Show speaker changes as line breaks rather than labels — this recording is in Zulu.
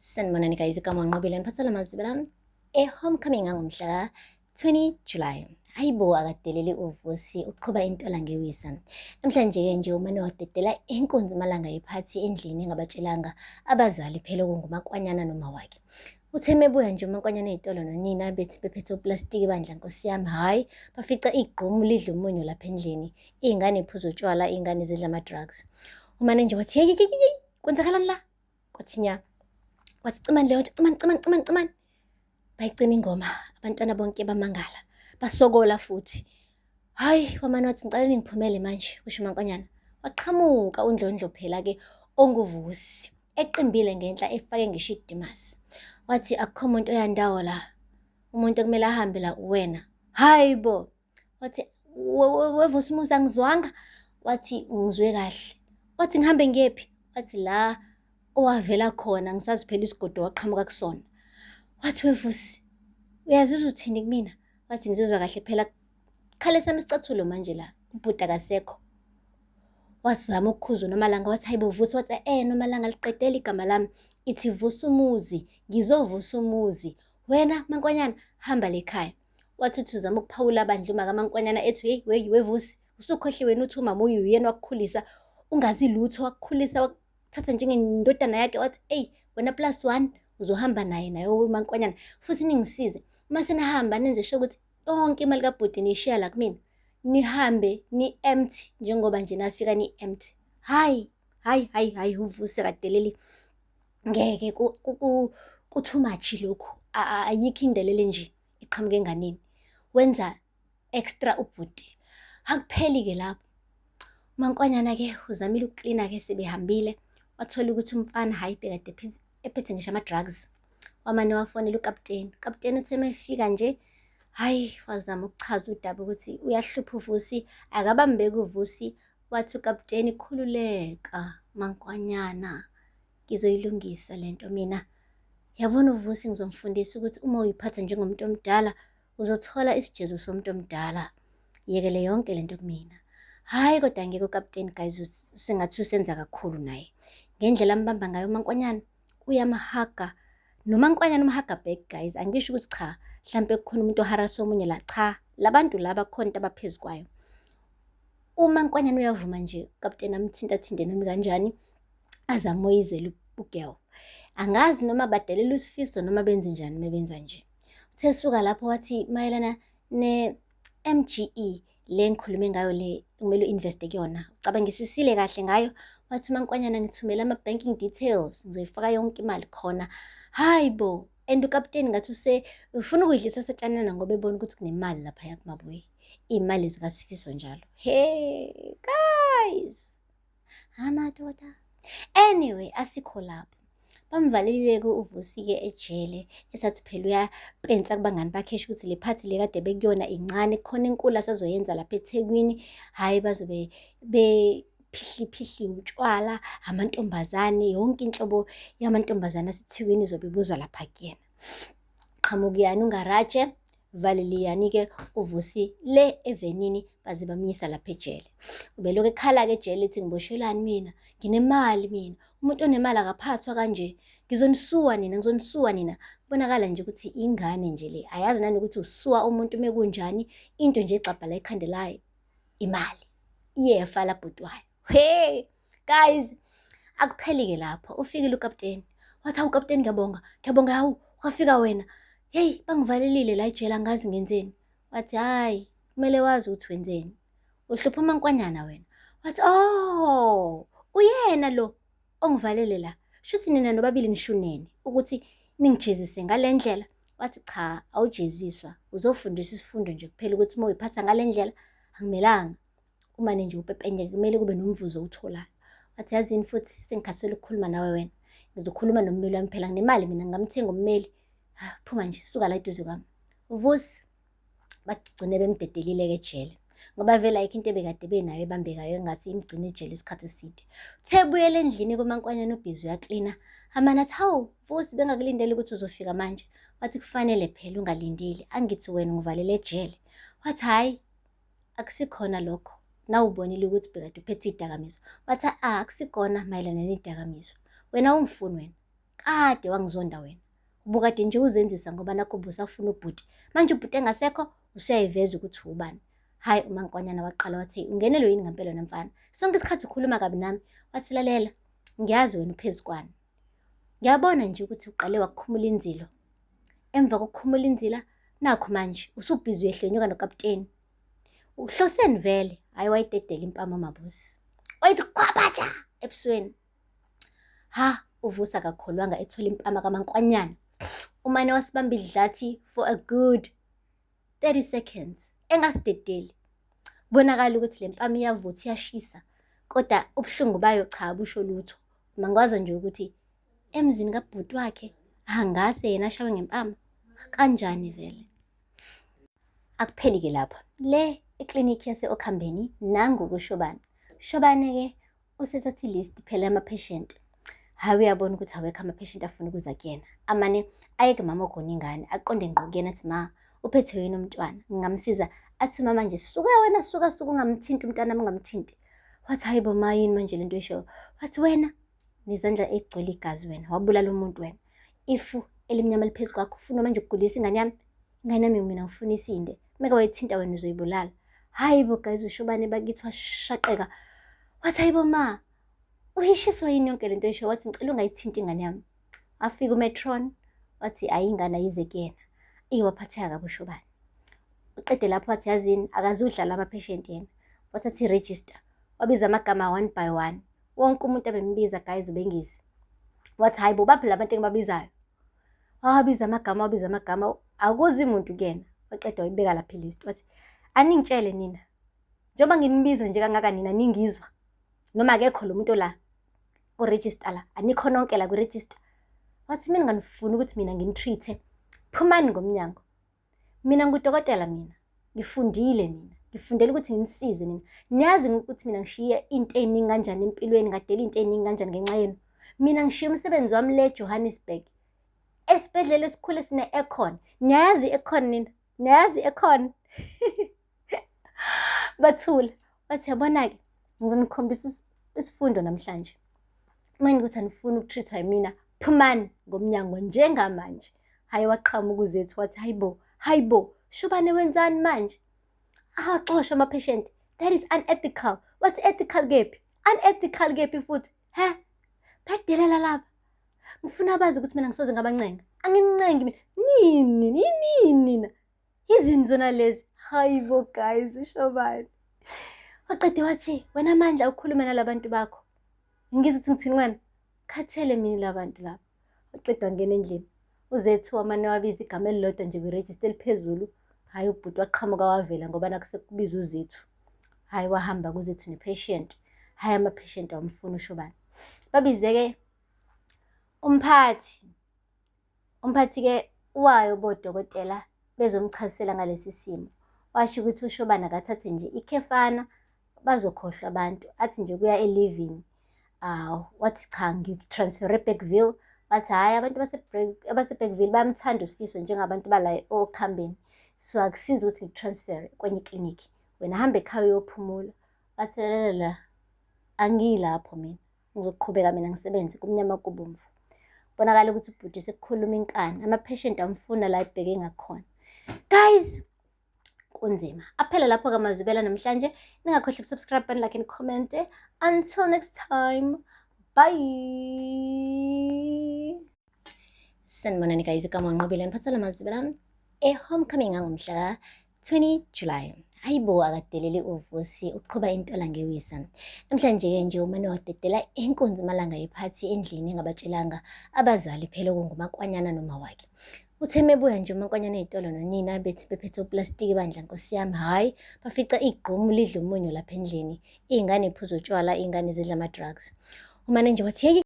Sanibonani guys, igama uNqobile niphathela amazwi e-homecoming angomhla ka-20 July. Hayibo akadeleli uVusi uqhuba intola ngewisa. Namhlanje-ke nje umane wadedela inkunzi malanga iphathi endlini engabatshelanga abazali phela okungumakwanyana noma wakhe. Uthe mebuya nje uMankwanyana ey'tolo nonina bethi bephethe uplastiki bandla nkosi yami hhayi bafica igqumu lidla umunyu lapha endlini. Iy'ngane iphuza utshwala, iy'ngane zidla ama-drugs. Umane nje wathi yeyi yeyi kwenzakalani la? Kwathi nya. Wathi cimani leyo nto, cimani cimani cimani cimani. Bayicima ingoma, abantwana bonke bamangala, basokola futhi. Hhayi, wamane wathi ngicela ningiphumele manje, kusho uMankonyana. Waqhamuka uNdlondlo phela-ke onguVusi, eqimbile ngenhla efake ngisho idimasi. Wathi akukho muntu oyandawo la, umuntu okumele ahambe la uwena. Hhayi bo! Wathi wevusa umuzi angizwanga. Wathi ngizwe kahle. Wathi ngihambe ngiyephi? Wathi la owavela khona ngisazi phela isigodo waqhamuka kusona. Wathi wevusi uyazizwa uthini kumina? Wathi ngizizwa kahle phela khale sami isicathulo manje la ubhuti akasekho. Wazama ukukhuza uNomalanga wathi hayibo Vusi wathi eh Nomalanga liqedele igama lami ithi vusa umuzi ngizovusa umuzi wena Mankwanyana hamba lekhaya. Wathi uthi uzama ukuphawula bandla umakaMankwanyana ethi hey wey wevusi usukhohliwe wena uthi umama uyu uyena wakukhulisa ungazi lutho wakukhulisa wakuthatha njengendodana yakhe wathi eyi wena plus one uzohamba naye naye uMankwanyana futhi ningisize uma senihamba nenze sure ukuthi yonke imali kabhuti niyishiya la kumina nihambe ni-empty njengoba nje nafika ni-empty hhayi hhayi hhayi hhayi uvuse kadeleli ngeke ku-too much lokhu ayikho indelele nje iqhamuka enganeni wenza extra ubhuti akupheli-ke lapho umankwanyana-ke uzamile ukuklina-ke sebehambile wathola ukuthi umfana hhayi bekade ephethe ngisho ama-drugs wamane wafonela ukaputeni ukaputeni uthe uma efika nje hhayi wazama ukuchaza udaba ukuthi uyahlupha uVusi akabambeki uVusi wathi ukaputeni khululeka mankwanyana ngizoyilungisa le nto mina. Yabona uVusi ngizomfundisa ukuthi uma uyiphatha njengomuntu omdala uzothola isijezo somuntu omdala. Yekele yonke le nto kumina. Hhayi kodwa ngeke ukaputeni guys sengathi usenza kakhulu naye. Ngendlela ambamba ngayo uMankonyana uyamhaga noMankonyana umhaga back guys. Angisho ukuthi cha hlampe kukhona umuntu oharasa omunye la cha labantu laba kukhona into abaphezu kwayo. UMankonyana uyavuma nje ukaputeni amthintathinte noma kanjani. Aze amoyizele ugirl. Angazi noma badelela uSifiso noma benze njani mebenza nje. Uthe suka lapho wathi mayelana ne-MGE le ngikhulume ngayo le kumele u-investe kuyona. Ucabangisisile kahle ngayo wathi uMankwanyana ngithumele ama-banking details ngizoyifaka yonke imali khona. Hayi bo, and ukaputeni ngathi use ufuna ukuyidlisa setshanana ngoba ebona ukuthi kunemali laphaya kumabuye. Iy'mali zikaSifiso njalo. Hey guys! Amadoda. Anyway, asikho lapho. Bamvalelile-ke uVusi-ke ejele esathi phela uyapensa kubangani bakhe esho ukuthi le phathi le kade bekuyona incane kukhona enkulu asazoyenza lapha eThekwini. Hhayi bazobe bephihliphihliwe utshwala, amantombazane, yonke inhlobo yamantombazane aseThekwini izobe ibuzwa lapha kuyena. Qhamukiyani ungaraje valeliyani-ke uVusi le evenini baze bamyisa lapha ejele. Ubelokhu ekhala-ke ejele ethi ngiboshelani mina, nginemali mina, umuntu onemali akaphathwa kanje, ngizonisuwa nina, ngizonisuwa nina. Kubonakala nje ukuthi ingane nje le, ayazi nanokuthi usuwa umuntu uma kunjani, into nje egxabha la ekhanda layo, imali. Iyefa labhuti wayo. Hey guys, akupheli-ke lapho ufikile ukaputeni wathi hawu kaputeni ngiyabonga ngiyabonga hawu wafika wena heyi bangivalelile la ejele angazi ngenzeni wathi hhayi kumele wazi ukuthi wenzeni uhlupha umankwanyana wena wathi oh uyena lo ongivalele la shuthi nina nobabili nishunene ukuthi ningijezise ngale ndlela wathi cha awujeziswa uzofundiswa isifundo nje kuphela ukuthi uma uyiphatha ngale ndlela akumelanga umane nje upepenyeke kumele kube nomvuzo owutholayo. Wathi yazini futhi sengikhathele ukukhuluma nawe wena. Ngizokhuluma nommeli wami phela nginemali mina ngingamthenga ummeli. Ah, phuma nje suka la eduze kwami. Uvusi bagcine bemdedelile-ke ejele ngoba vele ayikho into ebekade benayo ebambekayo engathi imgcine ejele isikhathi eside. Uthe ebuyela endlini kumankwanyana ubhizi uyaklina. Amane athi hawu Vusi bengakulindele ukuthi uzofika manje. Wathi kufanele phela ungalindeli angithi wena ungivalele ejele. Wathi hhayi akusikhona lokho nawubonile ukuthi bekade uphethe iy'dakamizwa wathi a akusikona mayelana ney'dakamizwa wena ungifuni wena Kade wangizonda wena. Ubukade nje uzenzisa ngoba nakho ubusafuna ubhuti. Manje ubhuti engasekho usuyayiveza ukuthi ubani. Hhayi uMankwanyana waqala wathi ungenelwe yini ngempela wena mfana? Sonke isikhathi ukhuluma kabi nami. Wathi lalela, ngiyazi wena uphezu kwani. Ngiyabona nje ukuthi uqale wakukhumula inzilo. Emva kokukhumula inzila, nakhu manje usubhizi uyehlenyuka nokaputeni. Uhloseni vele? Hhayi wayidedela impama uMabusi. Wayithi khwabatsha ebusweni. Ha, uVusi akakholwanga ethola impama kaMankwanyana. Umane wasibamba idlathi for a good 30 seconds engasidedeli. Kubonakala ukuthi le mpama iyavutha iyashisa, kodwa ubuhlungu bayo cha abusho lutho. Mangwazo nje ukuthi emzini kabhuti wakhe angase yena ashawe ngempama kanjani vele. Akupheli-ke lapho. Le eklinikhi yase-Okhambeni nangu kuShobane. Shobane-ke usethatha i-list phela yama-patient. Hhayi uyabona ukuthi awekho ama-patient afuna ukuza kuyena. Amane aye kumama ogona ingane, aqonde ngqo kuyena athi ma, uphethwe yini umntwana? Ngingamsiza. Athi umama nje, suka wena, suka, suka, ungamthinti umntanami, ungamthinti. Wathi hayi bo ma, yini manje lento oyishoyo? Wathi wena, nezandla egcwele igazi wena, wabulala umuntu wena. Ifu elimnyama liphezu kwakho, ufuna manje ukugulisa ingane yami? Ingane yami mina ngifuna isinde. Meke wayithinta wena uzoyibulala. Hayi bo guys, uShobane bakithi washaqeka. Wathi hayi bo ma, uyishiswa yini yonke lento oyishoyo? Wathi ngicela ungayithinti ingane yami. Afika umetron, wathi ayi ingane ayize kuyena. Eyi waphatheka kabi uShobane. Uqede lapho wathi yazini akazudlala ama-patient yena. Wathatha i-register, wabiza amagama one by one. Wonke umuntu abembiza guys ubengisi. Wathi hayi bo baphi labantu engibabizayo? Wabiza amagama, wabiza amagama, akuzi muntu kuyena. Waqeda wayibeka lapha i-list wathi aningitshele nina. Njengoba nginibiza nje kangaka nina ningizwa. Noma akekho lo muntu la ku-register la, anikho nonke la ku-register. Wathi mina nganifuni ukuthi mina ngini-treat-e. Phumani ngomnyango. Mina ngudokotela mina. Ngifundile mina. Ngifundela ukuthi nginisize nina. Niyazi ukuthi mina ngishiye into ey'ningi kanjani empilweni, ngadela into ey'ningi kanjani ngenxa yenu. Mina ngishiye umsebenzi wami le Johannesburg. Esibhedlela esikhulu esine-aircon. Niyayazi i-aircon nina? Niyayazi i-aircon? Bathula. Bathi yabona-ke, ngizonikhombisa isifundo namhlanje. Uma ukuthi anifuni uku-treat-wa yimina, phumani ngomnyango njengamanje. Hhayi waqhamuka uZethu wathi hayi bo, hayi bo, Shobane wenzani manje? Awaxosha ama-patient. That is unethical. Wathi ethical kephi? Unethical kephi futhi? He? Bayadelela laba. Ngifuna bazi ukuthi mina ngisoze ngabancenga. Angincengi mina. Nini? Nini nina? Izini zona lezi? Hayi bo guys, uShobane. Waqede wathi, wena Mandla ukhulume nalabantu bakho. Ngizwe ukuthi ngithini wena? Khathele mina labantu laba. Waqeda wangena endlini. UZethu wamane wabiza igama elilodwa nje kwirejista eliphezulu. Hhayi ubhuti waqhamuka wavela ngoba nakhu sekubiza uZethu. Hhayi wahamba kuZethu ne-patient. Hhayi ama-patient awamfuni uShobane. Babize-ke umphathi. Umphathi-ke wayo bodokotela bezomchazisela ngalesi simo. Washo ukuthi uShobane akathathe nje ikhefana bazokhohlwa abantu. Athi nje kuya e-leave-ini. Wathi cha ngiku-transfer eBergville. Wathi hhayi abantu abase-Bergville bayamthanda uSifiso njengabantu bala okhambeni. So akusizi ukuthi ngiku-transfer kwenye iklinikhi. Wena hamba ekhaya uyophumula. Wathi lalela angiyilapho mina. Ngizoqhubeka mina ngisebenze kumnyama kubomvu. Bonakala ukuthi ubhuti sekukhuluma inkani. Ama-patient amfuna la ebheke ngakhona. Guys, kunzima. Aphela lapho-ke amazwibela namhlanje. Ningakhohlwa uku-subscribe, like and comment. Until next time. Bye. Sanibonani guys, igama Nqobile niphathela amazwibela e-homecoming angomhla ka-20 July. Hayibo akadeleli uVusi uqhuba intola ngewisa. Namhlanje-ke nje umane wadedela inkunzi malanga yephathi endlini engabatshelanga abazali phela okungumakwanyana noma wakhe. Uthe mebuya nje umakwanyana ey'tolo nonina bethi bephethe uplastiki bandla nkosi yami, hhayi bafica igqumu lidla umunyu lapha endlini. Iy'ngane iphuza utshwala, iy'ngane zidla ama-drugs. Umane nje wathi yeyi.